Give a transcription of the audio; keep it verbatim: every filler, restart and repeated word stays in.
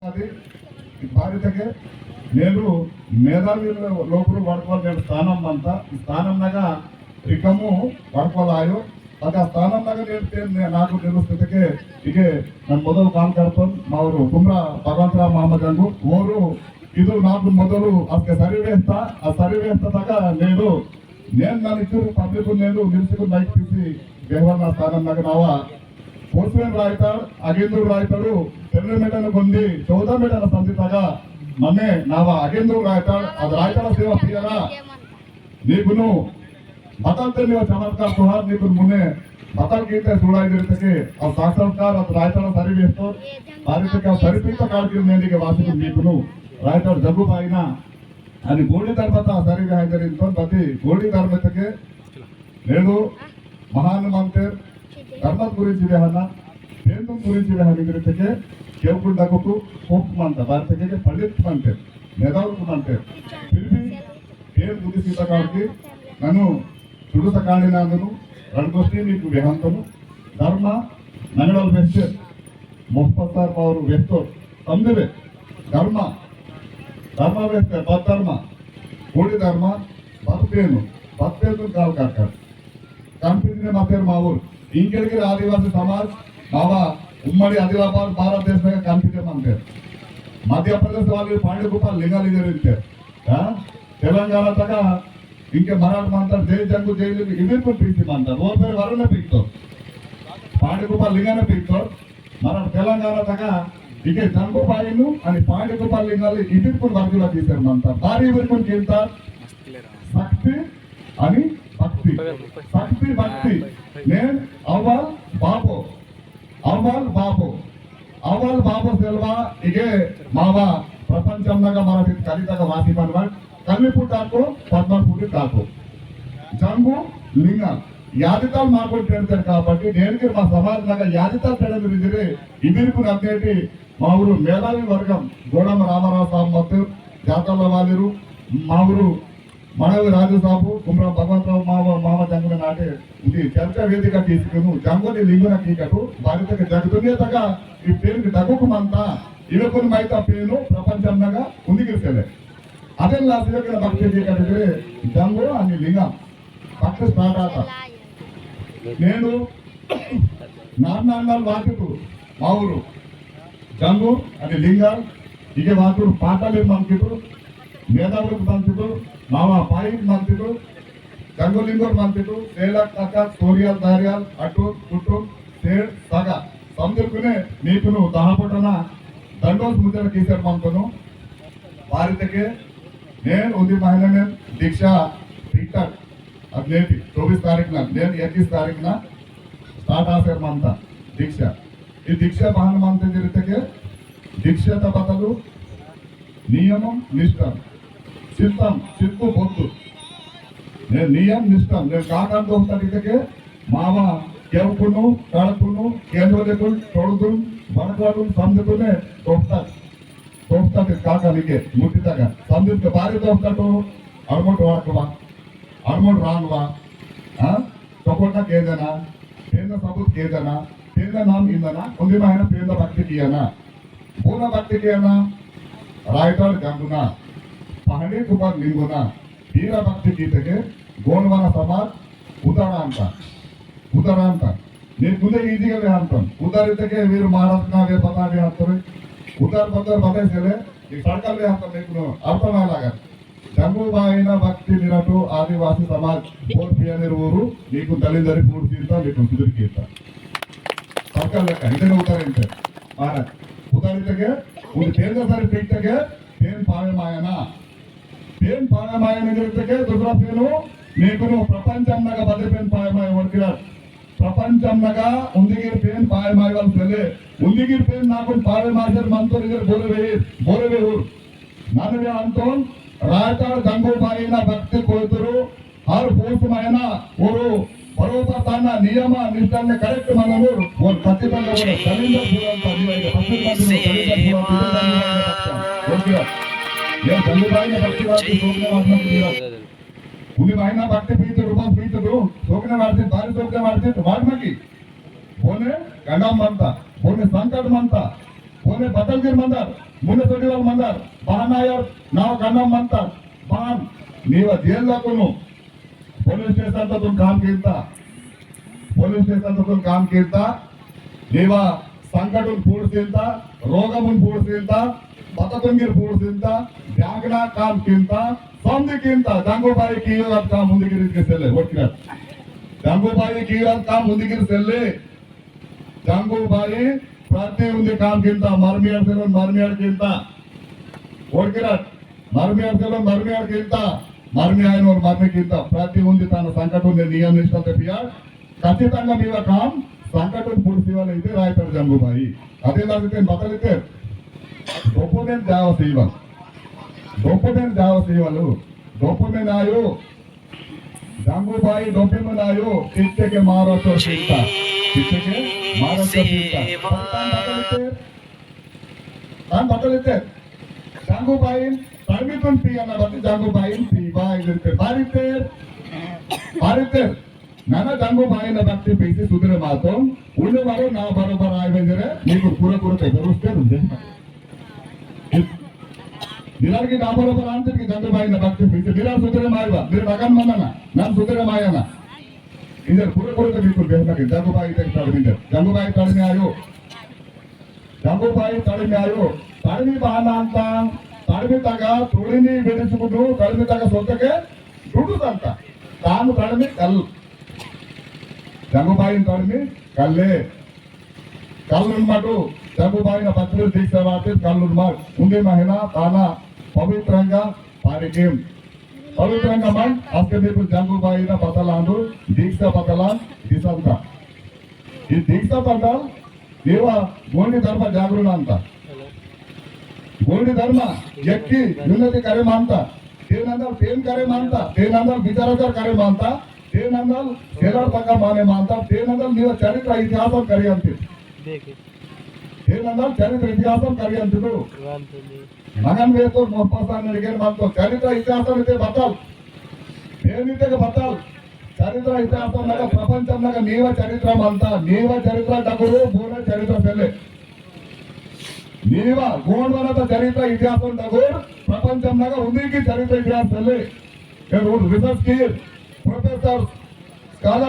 बारी तके नेनु मेधावी लोकुरु वड़कवल नेनु स्थानम मंता, स्थानम नगा रिकमु वड़कवल आयो। अद स्थानम नगा नेनु तेन ने-, नाकु तेलुस्तेके इगे नन मोदल काल करतोन मावरु कुमरा भगवंतराव मामा जंगु ओरु इदु नाकु मोदलु अस्के सरी वेहता, आ सरी वेहता तगा नेनु नेन नन इचुर public नेनु निल्सिकु mic तीसी वेहवना स्थानम नगा नावा कोसवेन रायताड़, अगेंदूर रायताड़ू, तेरह मीटर गुंदी, चौदह मीटर संधि तगा, मने नावा अगेंदूर रायताड़, अद रायताड़ सेवा पियरा, नीकुनु, बतल ते नीवा चमत्कार तुहार, नीकुन मुने, बतल कीते सुड़ाई देते के, अव साक्षात्कार, अद रायताड़ सरी वेस्तो, बारी तके अव सरी पीता काल की मेंदी के वासी कुन नीकुनु, रायताड़ जंगू पाइना, अनि गोंडी धर्मता सरी वेहाई दरिंतोन बती, गोंडी धर्मतके, नेडू महान मंतेर, धर्मत गुरिंची वेहना, पेंदुन गुरिंची वेहना गिरतके, केवकुन डगुकु पोप मंता, भारतके पंडित मंतेर, मेधावुक मंतेर। फिर भी पेन बुद्धि सीता काड़की, ननु सुडु सकाड़ी नांदनु, रणगोष्ठी नीकु वेहंतनु, धर्म नंगडल वेस्ते, मोहपसार पावर वेस्तो, समझे? धर्म, धर्म वेस्ते, बद धर्म, गोंडी धर्म, बद पेनु, बद पेनु काल काकर। कानपीजिने मतेर मावोर। इंकेड़के आदिवासी समाज मावा उम्मडी आदिलाबाद भारत देश में कानपीजे मंतेर। मध्य प्रदेश वाली पांडुकुप्पा लिंगाली जरिंतेर। हाँ? तेलंगाना तगा इंके मराठ मंतेर, जय जंगु जय लिंगु इविरकुन पीसी मंतेर। ओर पेर वरने पीतो। पांडुकुप्पा लिंगाने पीतो। मराठ तेलंगाना तगा इंके जंगु बाईनु अनि पांडुकुप्पा लिंगाली इविरकुन वर्गीला पीसेर मंतेर। बारी इविरकुन किंता शक्ति अनि भक्ति, शक्ति भक्ति। नेन अव्वल बाबो, अव्वल बाबो, अव्वल बाबो सेलवा इगे मावा प्रपंचम नगा मराठी कलितगा वासी मनवा कल्ली पुट्टाको पद्मन पुट्टाको जंगु लिंगल यादितल माकुन तेरतेर काबट्टी नेनके मा समाज नगा यादितल तेरंग रिजिरे इबिरकुन अद्देटी मावुरु मेधावी वर्गम गोडम रामाराव साहब मत्तु जातल वालिरु मावुरु मड़ावी राजू साहब, कुमरा भगवंतराव माव, माव जंगुना नाटे, उदी चर्चा वेदिका कीसकुनु, जंगुनी लिंगुना कीकटु, बारितक जग दुनिया तगा, ई पेन डगुक मंता, इवेकुन मैता पेनु, प्रपंचम नगा, उंदी गिरसेले। अदेन लासियो के भक्ति कीकटु गिरे, जंगु अनि लिंगम, भक्ति start आता। नेनु, नार नार नार वाटितु, मावुरु, जंगु अनि लिंगाल इगे वातुर पाटाले मंतितु, मेदावुर मंतितु, मावा पाई मंतितु, जंगु लिंगोर मंतितु, सेलक तकक सोरियाल दारियाल अटुक कुटुक सेड सगा समदिरकुने नीकुनु दहापटना दंडोस मुजर कीसर मंतनु। बारितके नेन उदी महीना में दीक्षा टिकट अब नेटी चौबीस तारीख ना, नेन इक्कीस तारीख ना start आसेर मंता दीक्षा। ई दीक्षा बहान मंते जरितके दीक्षा ता बतलु नियमम निष्ठम, चित्तम, चित्तु बोद्दु। ने नियम निष्ठम, ने काकान दोस्ता इतके मामा केवकुनु, कड़कुनु, केंद्र देखुन, तोड़दुन, बड़कवादुन, समझतुने दोस्ता। तोस्ता ते काका निके मुट्टी तगा। संदीप के बारे तोस्ता तो अड़मोट वाकवा, अड़मोट रांगवा, हाँ? तोकोटा केंदना, पेंदा सबूत केंदना, पेंदा नाम इंदना, उंदी मायना पेंदा भक्ति कियाना। बोना भक्ति कियाना, रायताड़ जंगुना, पहाड़ी कुपार लिंगुना, बीरा भक्ति कीतके, गोंडवाना समाज उतारा अंता। उतारा अंता। ने कुदे easy गा वेहंतन। उतार इतके वीर महाराज ना वे पता वेहंतरे। उतार पत्तर बताई सेले, एक circle वेहंतन ने कुनो अर्थ ना लगा। जंगू बाईना भक्ति निरटो आदिवासी समाज बोर पिया निरवोरु, नीकु दलिंदरी पूर्ति इंता, नीकु सुधीर कीता। Circle लेका, इतने उतार इंते। महाराज, उतार इतके, उन तेरह सारी पीठ तके, पेन पावे मायना। पेन पावे मायना गिरते के दूसरा पेन हो, मेकुनो प्रपंचम नगा बदे पेन पावे माय वर्किराट। प्रपंचम नगा उंदिगिर पेन पावे माय वाल सेले। उंदिगिर पेन नाकुन पावे मासेर मंतोर इधर बोरे वेहिर, बोरे वेहुर। नानवे अंतोन, रायताड़ जंगू बाईना भक्ति कोयतुरु, हर पूस महीना उरु बरोबर ताना नियम निष्ठा ने correct मननुर, वो खचितंगा वो calendar पूरा पदिवाई, पच्चीस मंदिर calendar पूरा पदिवाई। ये जंगू बाईना भक्ति वाली सोचने वाला दिया। उंदी महीना भक्ति पीते, रुपा पीते दो, सोकने वार्ते, बारी सोकने वार्ते, तो वाट मकी। बोने गंडम मंता, बोने संकट मंता, कोने बतलगिर मंदर, मुन्ने सोडिवाल मंदर, बहान आयर, नाव गन्नम मंता, बहान, नीवा जेल लकुनु, पुलिस स्टेशन तो तुम काम कीता, पुलिस स्टेशन तो तुम काम कीता, नीवा संकटुन पूर्सिंता, रोगमुन पूर्सिंता, बततुंगिर पूर्सिंता, ब्यांकना काम कीता, समदी कीता, जंगू बाई कीरत काम उंदीगिर सेल्ले, वोटकिरत। जंगू बाई कीरत काम उंदीगिर सेल्ले, जंगू बाई प्रति उंदी काम किंता, मरमियार सेलोन मरमियार किंता। ओड़किरट, मरमियार सेलोन मरमियार किंता, मरमी आयनोर मरमी किंता। प्रति उंदी तान संकट उंदी नियम निष्ठा ते पिया। खचितंगा मीवा काम संकट उंदी पुरुसीवाले इते रायतार जंगू बाई। अदे लागिते बतलिते। दोपमेन जाव सीवा। दोपमेन जाव सीवालु। दोपमेन आयो। जंगू बाई डोपे मनायो, कित्ते के मारो तो सीता, कित्ते के मारो तो सीता। तान बतलिते, तान बतलिते। जंगू बाई, परमितुन पिया ना बती जंगू बाई पी बाई लेते। बारिते, बारिते। नाना जंगू बाई ना भक्ति पीसी सुधरे मातो, उन्हें मारो ना बरोबर आए बेंजरे, नीकु पूरा पूरा ते बरुस्ते रुंदे। मिरार की ना बरोबर आंतर की जंगू बाई ना भक्ति पीसी, मिरार सुधरे मायवा, मिरार बगन मना ना, नाम सुधरे माया ना। इंजर पूरे पूरे तो बिल्कुल बेहतर के जंगू बाई तक तड़ इंजर, जंगू बाई तड़ में आयो। जंगू बाई तड़ में आयो। तड़ में बहाना अंता, तड़ में तगा, थोड़ी नहीं बेटे सुकुनु, तड़ में तगा सोते के, डुडू तंता। काम तड़ में कल। जंगू बाई तड़ में कल ले। कल्लुन मटु जंगू बाईना पच्चीस दीक्षा वाते कल्लुन मट उंदी महीना ताना पवित्रंगा पारिकेम। पवित्रंगा मन अस्के दीपुल जंगू बाईना पतलांदु दीक्षा पतलां दिसंता। ई दीक्षा पंडाल देवा गोंडी धर्म जागरण अंता। गोंडी धर्म यक्की उन्नति करे मानता, तेनंदर प्रेम करे मानता, तेनंदर विचाराचार करे मानता, तेनंदर सेलर तका माने मानता, तेनंदर नीव चरित्र इतिहासम करे अंतिम। तेनंदर चरित्र इतिहासम करे अंतिम। मगन वेतोर मोहपसा नड़िगेर मानतो चरित्र इतिहासम इते बतल। तेनिते के बतल। चरित्र इतिहासम नगा प्रपंचम नगा नीव चरित्र मानता, नीव चरित्र डगुरु बोना चरित्र सेले। नीवा गोंडवाना चरित्र इतिहास डगोर प्रपंचम नगा उंदी की चरित्र इतिहास सेले। ये रोज रिसर्च की प्रोफेसर स्कॉलर